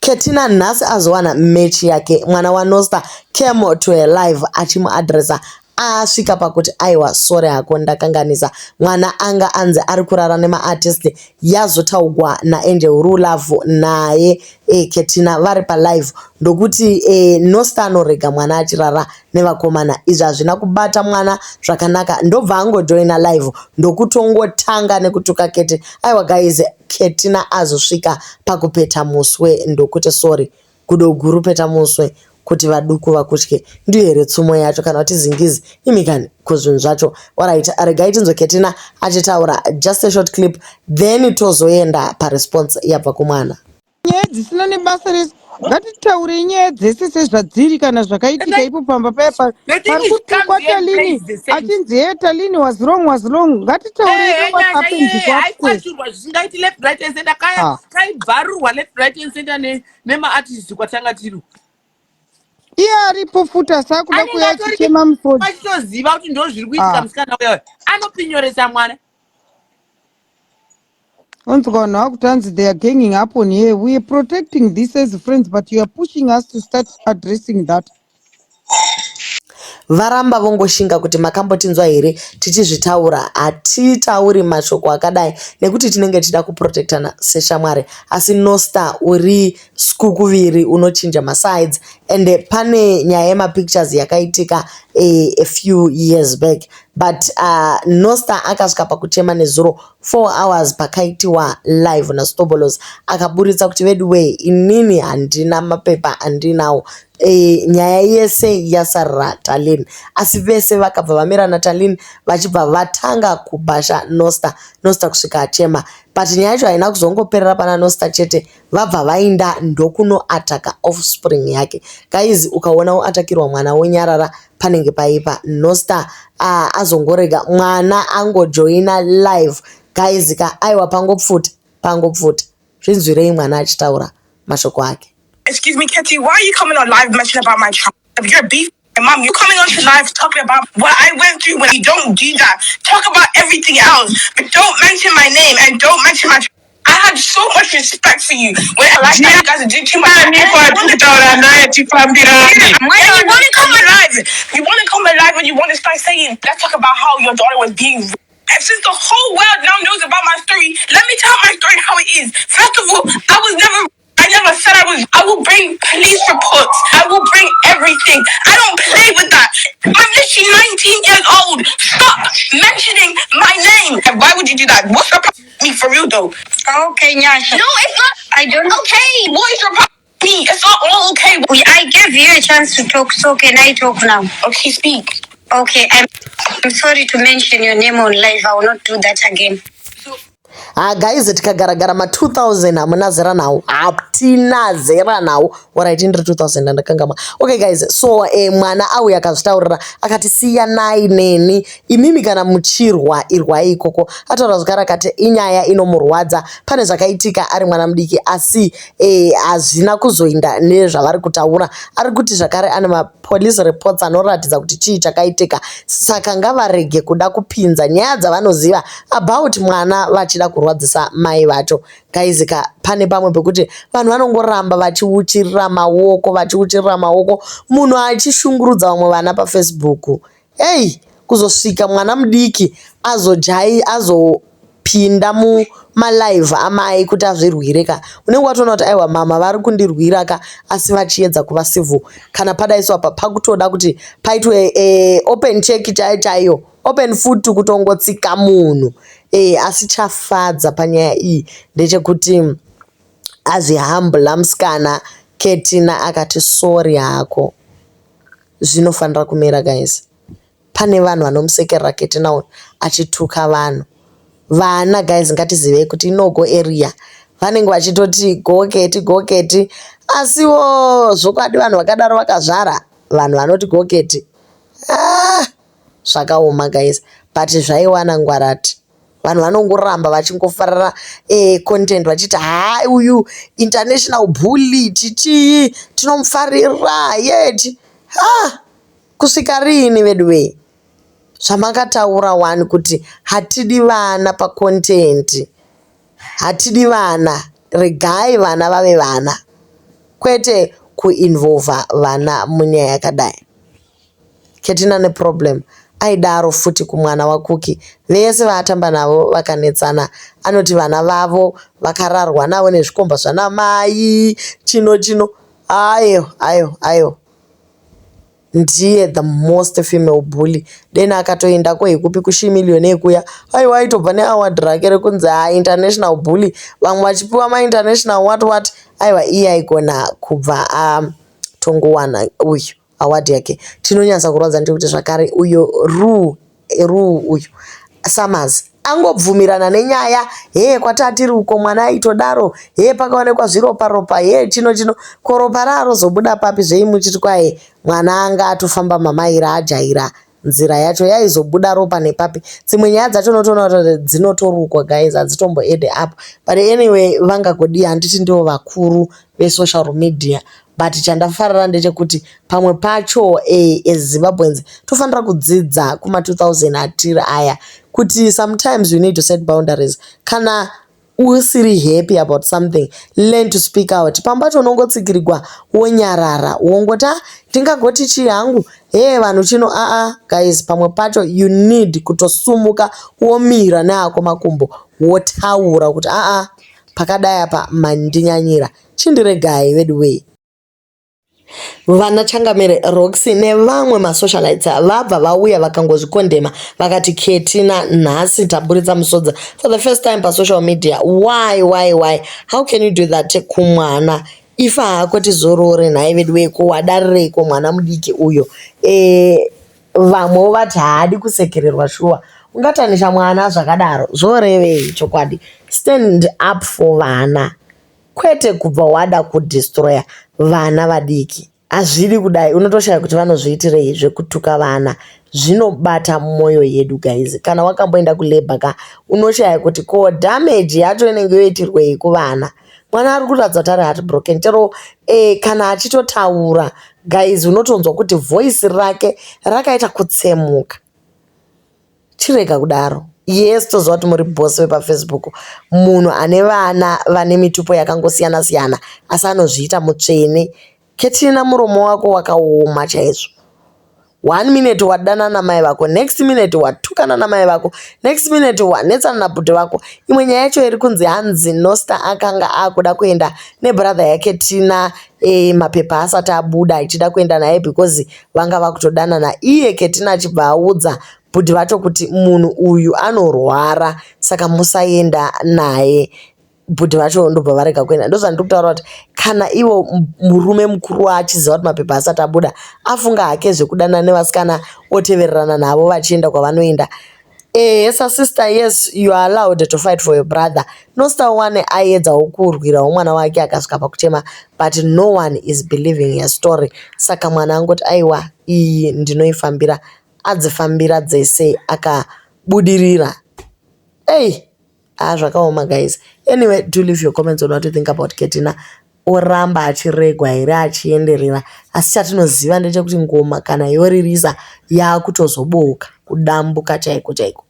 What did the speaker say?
Ketina nhasi azowana match yake. Mwana waNosta came to her live achimuadresa asvika pakuti aiwa, sorry hako, ndakanganisa. Mwana anga anzi ari kurara nemaartist, yazotaugwa naAngel Rulove naye Ketina vari palive, ndokuti Nosta anorega mwana achirara nevakomana. Izvi hazvina kubata mwana zvakanaka, ndobva angojoina live ndokutongotanga nekutuka Keti. Aiwa guys, Ketina azosvika pakupeta muswe ndokuti sorry. Gudo guru peta muswe kuti vaduku vakutye, ndiyo here tsumo yacho kana kuti zingizi imikani kuzvinhu zvacho? Alright, regai tinzwe Ketina achitaura, just a short clip, then tozoenda paresponse yabva kumwana. Nyaya dzisina nebasa rese, ngatitaurei nyaya dzese sezvadziri. Kana zvakaitika ipo pamba paya pari kutukwa Talini, achinzi ye Talini was wrong, was wrong, ngatitaurei what happened upstairs. Aikwashurwa zvisingaiti left, right and center. Kaya kaibvarurwa left, right and center nemaartist kwatanga tiri. Iye aripo futi, asi akuda kuuya achichema musodzi. Achitoziva kuti ndo zviri kuitika. Musikana uyayo anopinyoresa mwana. Onzwa vanhu vakuti hanzi they are ganging up on here. We are protecting this as friends, but you are pushing us to start addressing that. Varamba vongoshinga kuti makambotinzwa here tichizvitaura? Hatitauri mashoko akadai nekuti tinenge tichida kuprotectana seshamwari, asi Noster uri skukuviri, unochinja masides. And pane nyaya yemapictures yakaitika a few years back, but Noster akasvika pakuchema nezuro 4 hours pakaitiwa live naStobolos, akaburitsa kuti vedu wei, inini handina mapepa andinawo, nyaya yese yasarira Talin. Asi vese vakabva vamira naTalin, vachibva vatanga kubhasha Noster, Noster kusvika achema. But nyaya yacho haina kuzongoperera pana Noster chete, vabva vainda ndokunoataka offspring yake. Guys, ukaona uatakirwa mwana wonyarara, panenge paipa. Noster azongorega mwana angojoina live, guys ka, aiwa, pangopfuta, pangopfuta. Zvinzwirei mwana achitaura mashoko ake. Excuse me, Ketty, why are you coming on live mentioning about my child? If you're beef, mom, you're coming onto live talking about what I went through when you don't do that. Talk about everything else, but don't mention my name and don't mention my child. I had so much respect for you. When I like that you guys are doing too much. Ani kwatitaura naye tifambirane. And you want to come alive. You want to come alive and you want to start saying, "Let's talk about how your daughter was being raped." And since the whole world now knows about my story, let me tell my story how it is. First of all, I was never I never said I was. I will bring police reports. I will bring everything. I don't play with that. I'm literally 19 years old. Stop mentioning my name. And why would you do that? What's your problem with me for real though? Okay, Nyasha. No, it's not. I don't. Okay. What is your problem with me? It's not all okay. I gave you a chance to talk, so can I talk now? Okay, speak. Okay, I'm sorry to mention your name on live. I will not do that again. Ha guys, tikagaragara ma2000 hamuna zera nawo, hatina zera nawo. Alright, ndiri 2000, ndakangama. Okay guys, so mwana auya akazvitaurira akati siyanai neni imimi, kana muchirwa irwai ikoko. Ataura zvakare akati inyaya inomurwadza, pane zvakaitika ari mwana mudiki, asi hazvina kuzoinda nezvavari kutaura. Ari kuti zvakare ane mapolice reports anoratidza kuti chii chakaitika, saka ngavarege kuda kupinza nyaya dzavanoziva about mwana vachida kurwadzisa mai vacho. Guys ka, pane pamwe pekuti vanhu vanongoramba vachiuchirira maoko, vachiuchirira maoko, munhu achishungurudza vamwe vana paFacebook. Ei, kuzosvika mwana mudiki azojai azopinda mumalive amai kuti azvirwire ka, unenge watoona kuti aiwa, mama vari kundirwira ka, asi vachiedza kuva civil. Kana padaiswa apa, pakutoda kuti paitwe open check chaiyo chaiyo, open foot, kutongotsika munhu. Asi chafadza panyaya iyi ndechekuti azvihambula musikana Ketina, akati sorry hako. Zvinofanira kumira guys. Pane vanhu vanomusekerera Ketina uyu achituka vanhu, vana. Guys, ngatizivei kuti inogo area vanenge vachitoti go Keti, go Keti, asiwo zvokwadi vanhu vakadaro vakazvara vanhu vanoti go Keti. Ah, zvakaoma guys, but zvaiwana ngwarati. Vanhu vanongoramba vachingofarira content vachiti haa, uyu international bully, chichii, tinomufarira yeti. Ah, kusvika riini vedu vei? Zvamakataura wani kuti hatidi vana pacontent, hatidi vana, regai vana vave vana. Kwete kuinvolver vana munyaya yakadai. Ketina neproblem aidaro futi kumwana waKuki. Vese vaatamba navo vakanetsana. Anoti vana vavo vakararwa navo nezvikomba zvana mai chino chino. Ayo ayo ayo. Ndiye the most female bully. Deni akatoenda kwekupi kuShe kuya. Aiwa aitobva neaward rake rekunzi ha international bully. Vamwe vachipiwa mainternational what what. Aiwa iye aigona kubva atongowana uyu award yake. Chinonyatsa kurwadza ndechekuti zvakare uyo Ru Ru uyu Summers angobvumirana nenyaya hee kwatatiri uko mwana aitodaro hee pakaonekwa zviropa ropa hee chino chino ko ropa rarozobuda papi zvei muchiti kwai mwana anga atofamba mamaira ajaira nzira yacho yaizobuda ropa nepapi dzimwe nyaya dzacho unotoona kuti dzinotorukwa guys hadzitombo add up but anyway vangagodii handiti ndivo vakuru vesocial media but chandafarira ndechekuti pamwe pacho as Zimbabweans tofanira kudzidza kuma2000 atiri aya kuti sometimes you need to set boundaries kana usiri happy about something learn to speak out pamwe pacho unongotsikirigwa wonyarara wongoti ah ndingagoti chii hangu hee vanhu chino aa guys pamwe pacho you need kutosumuka womira neako makumbo wotaura kuti aa pakadai apa mandinyanyira chindiregai vedu wei vana Changamire Roxy nevamwe masocialites vabva vauya vakangozvikondema vakati Ketina nhasi taburitsa musodza for the first time pasocial media why why why how can you do that kumwana ifa hako tizorore nhai vedu weko wadarireiko mwana mudiki uyo e, vamwewo vati haadi kusekererwa shuwa ungatanisha mwana zvakadaro zvorevei chokwadi stand up for vana kwete kubva wada kudestroya vana vadiki hazvidi kudai unotoshaya kuti vanozviitirei zvekutuka vana zvinobata mwoyo yedu guys kana wakamboenda kulabour ka unoshaya kuti ko damage yacho inenge yoitirwei kuvana mwana ari kuratidza kuti ari heartbroken chero kana achitotaura guys unotonzwa kuti voice rake rakaita kutsemuka chirega kudaro yes toziva kuti muri boss vepafacebook munhu ane vana vane mitupo yakangosiyana siyana asi anozviita mutsvene Ketina muromo wako wakaoma chaizvo one minute wadanana namai vako next minute watukana namai vako next minute wanetsana nabhudhi vako imwe nyaya yacho iri kunzi hanzi Nosta akanga akuda kuenda nebrother yake Tina mapepa asati abuda achida kuenda naye because vanga vakutodanana iye Ketina achibva audza bhudhi vacho kuti munhu uyu anorwara saka musaenda naye bhudhi vacho ndobva varega kuenda ndozvandiri kutaura kuti kana ivo murume mukuru achiziva kuti mapepa asati abuda afunga hake zvekudanana nevasikana otevererana navo vachienda kwavanoenda ehe sasister yes you are allowed to fight for your brother Nosta one aiedzawo kurwirawo mwana wake akasvika pakuchema but no one is believing her story saka mwana angoti aiwa iyi ndinoifambira adzifambira dzese akabudirira ei ah zvakaoma guys anyway do leave your comments on what you think about Ketina oramba achiregwa here achienderera asi chatinoziva ndechekuti ngoma kana yoririsa yakutozoboka kudambuka chaiko chaiko.